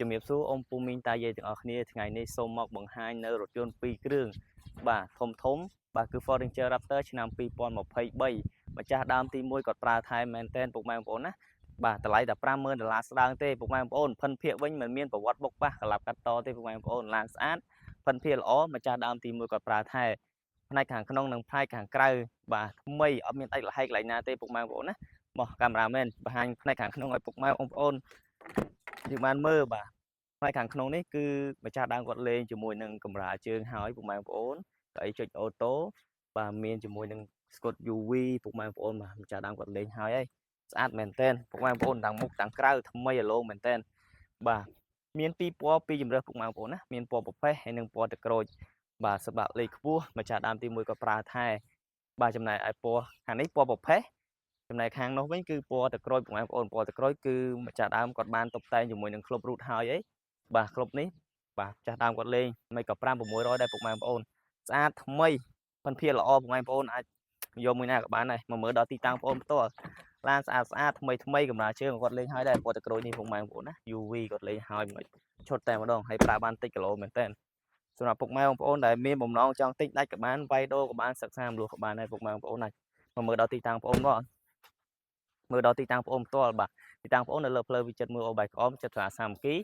ជំរាបសួរអ៊ំពូមីងតាយាយទាំងអស់គ្នាថ្ងៃនេះសូមមកបង្ហាញនៅរថយន្ត2គ្រឿងបាទធំធំបាទគឺ Ford Ranger Raptor ឆ្នាំ2023ម្ចាស់ដើមទី1គាត់ប្រើថែមែនតែនពុកម៉ែបងប្អូនណាបាទតម្លៃតែ50000ដុល្លារស្ដើងទេពុកម៉ែបងប្អូនផិនភាកវិញមិនមានប្រវត្តិបុកប៉ះកលាប់កាត់តទេពុកម៉ែបងប្អូនឡានស្អាតផិនភាកល្អម្ចាស់ដើមទី1គាត់ប្រើថែផ្នែកខាងក្នុងនិងផ្នែកខាងក្រៅបាទថ្មីអត់មានដាច់លហែកកន្លែងណាទេពុកម៉ែបងប្អូនណាមកកាមេរ៉ាមែនបង្ហាញផ្នែកខាងក្នុងឲ្យពុកម៉ែបងប្អូនយើងបានមើលបាទផ្នែកខាងក្នុងនេះគឺម្ចាស់ដើមគាត់លេងជាមួយនឹងកម្រាលជើងហើយពុកម៉ែបងប្អូនកៅអីចុចអូតូបាទមានជាមួយនឹងស្កុត UV ពុកម៉ែបងប្អូនបាទម្ចាស់ដើមគាត់លេងហើយហើយស្អាតមែនទែនពុកម៉ែបងប្អូនទាំងមុខទាំងក្រៅថ្មីអាឡូងមែនទែនបាទមានពីរពណ៌ពីរជម្រើសពុកម៉ែបងប្អូនណាមានពណ៌ប្រផេះហើយនិងពណ៌ទឹកក្រូចបាទសម្រាប់លេខខ្ពស់ម្ចាស់ដើមទី1ក៏ប្រើថែបាទចំណែកឯពណ៌ខាងនេះពណ៌ប្រផេះចំណែកខាងនោះវិញគឺពណ៌ទឹកក្រូចពុកម៉ែបងប្អូនពណ៌ទឹកក្រូចគឺម្ចាស់ដើមគាត់បានតុបតែងជាមួយនឹងក្លុបរូតហើយអីបាទក្លុបនេះបាទចាស់ដើមគាត់លេងមិនក៏5 600ដែរពុកម៉ែបងប្អូនស្អាតថ្មីផិនភាល្អពុកម៉ែបងប្អូនអាចយកមួយណាក៏បានដែរមកមើលដល់ទីតាំងបងប្អូនផ្ទាល់ឡានស្អាតស្អាតថ្មីថ្មីកម្រាលជើងគាត់លេងហើយដែរពណ៌ទឹកក្រូចនេះពុកម៉ែបងប្អូនណា UV គាត់លេងហើយមួយឈុតតែម្ដងហើយប្រើបានតិចគីឡូមែនតើសម្រាប់ពុកម៉ែបងប្អូនដែលមានបំណងចង់ទិញដាច់ក៏បានវាយដូក៏បានសិក្សាមលុះក៏បានដែរពុកម៉ែបងប្អូនណាមកមើលដល់ទីតាំងបងប្អូនមកមើលដល់ទីតាំងបងប្អូនផ្ទាល់បាទទីតាំងបងប្អូននៅលើផ្លូវវិចិត្រមើលអូបាយក្អមចិត្តសាសាមគ្គី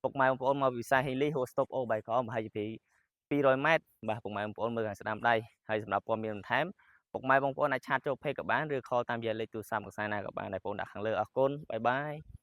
ពុកម៉ែបងប្អូនមកវិសាហេលីហូស្តុបអូបាយក្អមប្រហែលជា200ម៉ែត្របាទពុកម៉ែបងប្អូនមើលខាងស្ដាំដៃហើយសម្រាប់ព័ត៌មានបន្ថែមពុកម៉ែបងប្អូនអាច chat ចូល page ក៏បានឬ call តាមរយៈលេខទូរស័ព្ទខ្សែណាក៏បានដែលបងប្អូនដាក់ខាងលើអរគុណ bye bye។